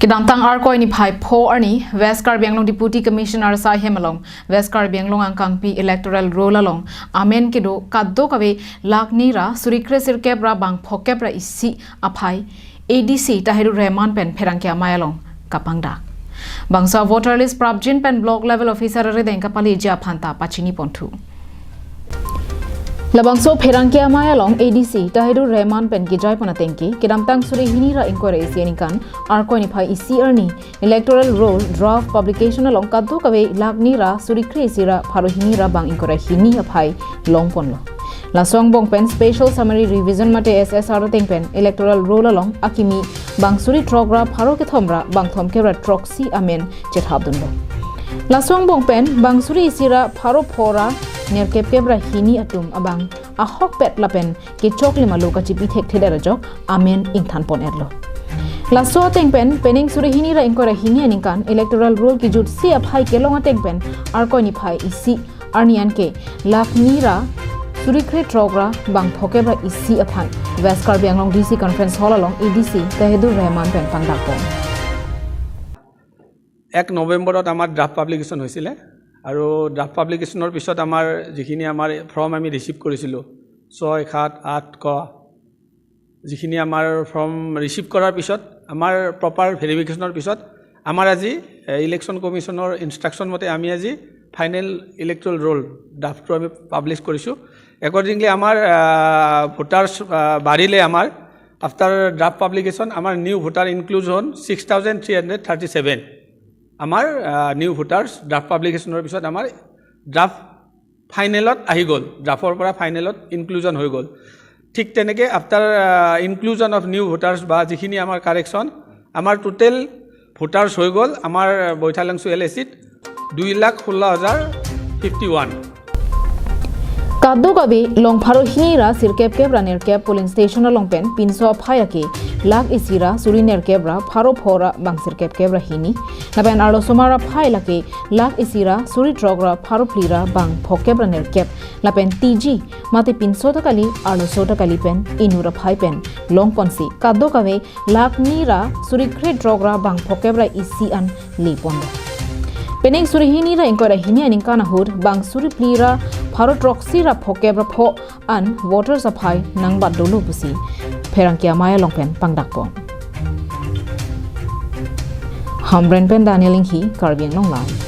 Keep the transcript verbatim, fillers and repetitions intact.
Kedamtang Arkoi niphai pho arni West Karbi Anglong Deputy Commissioner asai hem along West Karbi Anglong angkangpi electoral roll along amen kedo kadokave lakh ni ra suri kre sirkep ra bang phokep ra isi aphai A D C Tahiru Rahman pen pherangke amei along kapangdak. Bangso voter list prapjin pen block level officer arideng kapaleji aphanta pachini ponthu. Labangso pherangke amei along A D C Tahiru Rahman pen kejai pon atengke, kedamtang suri hini ra ingkoi ra isi aningkan Arkoi niphai isi arni electoral roll draft publication along kadokave lakh ni ra suri kre isi ra pharo hini ra bang ingkoi ra hini aphai long ponlo. Laso angbong pen special summary revision mate S S R ateng pen electoral roll along akimi bang suri throk ra pharo kethom ra bang thomkep ra throksi amen chethap dunlo. Laso angbong pen bang suri isi ra pharo pho ra nerkep kep ra hini atum abang ahokpet lapen kechoklim alo kachipi thekthedet ajok amen ingthan pon etlo. Laso ateng pen penang suri hini ra ingkoi ra hini aningkan electoral roll kejutsi aphai kelong ateng pen Arkoi niphai isi arni anke lakh ni ra suri kre throk ra bang phokep ra isi aphan West Karbi Anglong D C Conference Hall along A D C Tahiru Rahman pen pangdak pon. এক নৱেম্বৰত আমাৰ draft publication হৈছিলে আৰু ড্ৰাফ্ট পাব্লিকেশ্যনৰ পিছত আমাৰ যিখিনি আমাৰ ফৰ্ম আমি ৰিচিভ কৰিছিলোঁ, ছয়, সাত, আঠ, ক, যিখিনি আমাৰ ফৰ্ম ৰিচিভ কৰাৰ পিছত আমাৰ প্ৰপাৰ ভেৰিফিকেশ্যনৰ পিছত আমাৰ আজি ইলেকশ্যন কমিশ্যনৰ ইনষ্ট্ৰাকশ্যন মতে আমি আজি ফাইনেল ইলেক্ট্ৰল ৰোল ড্ৰাফ্টটো আমি পাব্লিছ কৰিছোঁ। একৰ্ডিংলি আমাৰ ভোটাৰ্ছ বাঢ়িলে আমাৰ আফটাৰ ড্ৰাফ্ট পাব্লিকেশ্যন আমাৰ new voter inclusion six thousand three hundred thirty seven. আমাৰ নিউ ভোটাৰ্ছ ড্ৰাফ্ট পাব্লিকেশ্যনৰ পিছত আমাৰ ড্ৰাফ্ট ফাইনেলত আহি গ'ল, ড্ৰাফ্টৰ পৰা ফাইনেলত ইনক্লুজন হৈ গ'ল। ঠিক তেনেকে after inclusion of new voters বা যিখিনি আমাৰ কাৰেকশ্যন, আমাৰ টোটেল ভোটাৰ্ছ হৈ গ'ল আমাৰ বৈঠালংচু এল এ চিত দুই লাখ ষোল্ল হাজাৰ fifty one. Kadokave long pharo hini ra sirkep kep ra nerkep polling station along pen pinso aphai ake lakh isi ra suri nerkep ra pharo pho ra bang sirkep kep ra hini. Lapen arlosomar aphai lake lakh isi ra suri throk ra pharo phli ra bang phokep ra nerkep. Lapen T G mate pinso ta kali arloso ta kali pen inur aphai pen long ponsi kadokave lakh ni ra suri kre throk ra bang phokep ra isi an le ponlo. Penang suri hini ra ingkoi ra hini aningkan ahut bang suri phli ra pharo throksi ra phokep ra pho an voters aphai nangbat dolo pusi pherangke amei along pen pangdak pon. Hamren pen Daniel Inghi, Karbi Anglong Live.